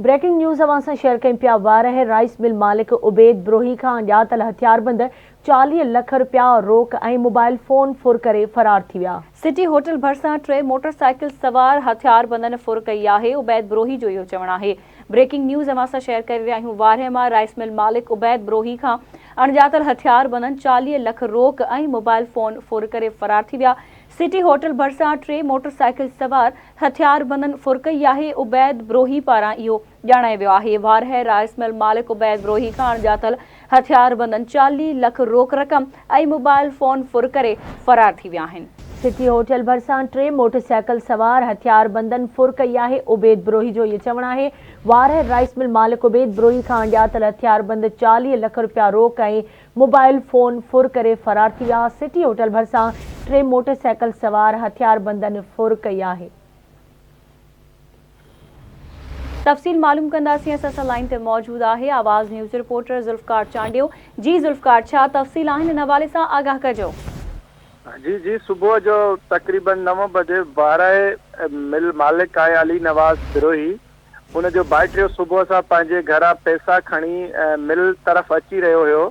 Breaking news اوهان سان share ڪيون پيا وارهه رائيس مل مالڪ عبيد بروهي کان اڻڄاتل هٿياربند 40 لک رپيا روڪ ۽ موبائل فون ڦر ڪري فرار ٿي ويا. سٽي هوٽل ڀرسان ٽي موٽر سائيڪل سوار هٿياربندن ڦر ڪئي آهي عبيد بروهي جو اهو چوڻ آهي بريڪنگ نيوز اوهان سان شيئر ڪري رهيا آهيون وارهه مان رائيس مل مالڪ عبيد بروهي کان اڻڄاتل هٿياربندن 40 لک روڪ ۽ موبائل فون ڦر ڪري فرار ٿي ويا سٽي هوٽل ڀرسان ٽي موٽر سائيڪل سوار هٿياربندن ڦر ڪئي آهي، عبيد بروهي پاران اهو ڄاڻايو ويو آهي. وارهه رائس مل مالڪ عبيد بروهي کان اڻڄاتل هٿياربندن 40 لک روڪ رقم ۽ موبائل فون ڦر ڪري فرار ٿي ويا آهن. سٽي هوٽل ڀرسان ٽي موٽر سائيڪل سوار هٿياربندن ڦر ڪئي آهي، عبيد بروهي جو اهو چوڻ آهي وارهه رائس مل مالڪ عبيد بروهي کان اڻڄاتل هٿياربند 40 لک رپيا روڪ ۽ موبائل فون ڦر ڪري فرار ٿي ويا، سٽي هوٽل ڀرسان ٽي موٽر سائيڪل سوار هٿياربندن ڦر ڪئي آهي. تفصيل معلوم ڪنداسين اسان سان لائين تي موجود آهي آواز نيوز رپورٽر ذوالفقار چانڊيو جي ذوالفقار ڇا تفصيل آهن ان حوالي سان آگاهه ڪجو. جي جي صبح جو تقريبن نو بجي وارهه مل مالڪ آهي علي نواز بروهي ان جو ڀائٽيو صبح سان پنهنجي گهران پئسا کڻي مل طرف اچي رهيو هيو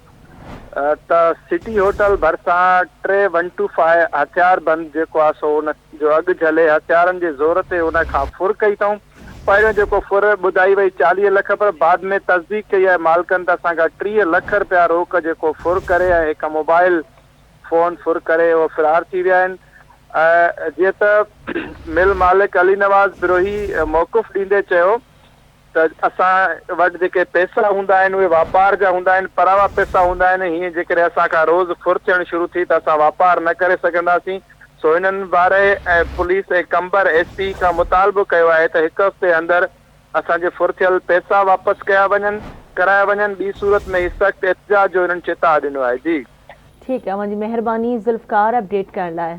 ته سٽي هوٽل ڀرسان ٽي ون ٽو فائيو هٿياربند جيڪو آهي سو ان جو اڳ جهلي هٿيارن جي زور تي ان کان ڦر ڪئي اٿئون. پهريون جيڪو ڦر ٻڌائي وئي 40 لک پر بعد ۾ تصديق ڪئي آهي مالڪن ته اسان کان 30 لک رپيا روڪ جيڪو ڦر ڪري ۽ هڪ موبائل فون ڦر ڪري اهي فرار ٿي ويا آهن جيئن ته مل مالڪ علي نواز بروهي موقف ڏيندي چيو ته اسان وٽ جيڪي پئسا هوندا آهن اهي واپار جا هوندا آهن پراوا پئسا هوندا آهن هيئن جيڪڏهن اسان کان روز ڦر ٿيڻ شروع ٿي ته اسان واپار نه ڪري سگهنداسين سو هنن واري ۽ پوليس ۽ قمبر ايس پي کان مطالبو ڪيو آهي ته هڪ هفتي اندر اسان جي ڦر ٿيل پئسا واپس ڪيا وڃن ڪرايا وڃن ٻي صورت ۾ هي سخت احتجاج جو هنن چتاء ڏنو آهي جي. ٺيڪ اوهان جي مهرباني ذوالفقار اپڊيٽ ڪرڻ لاء.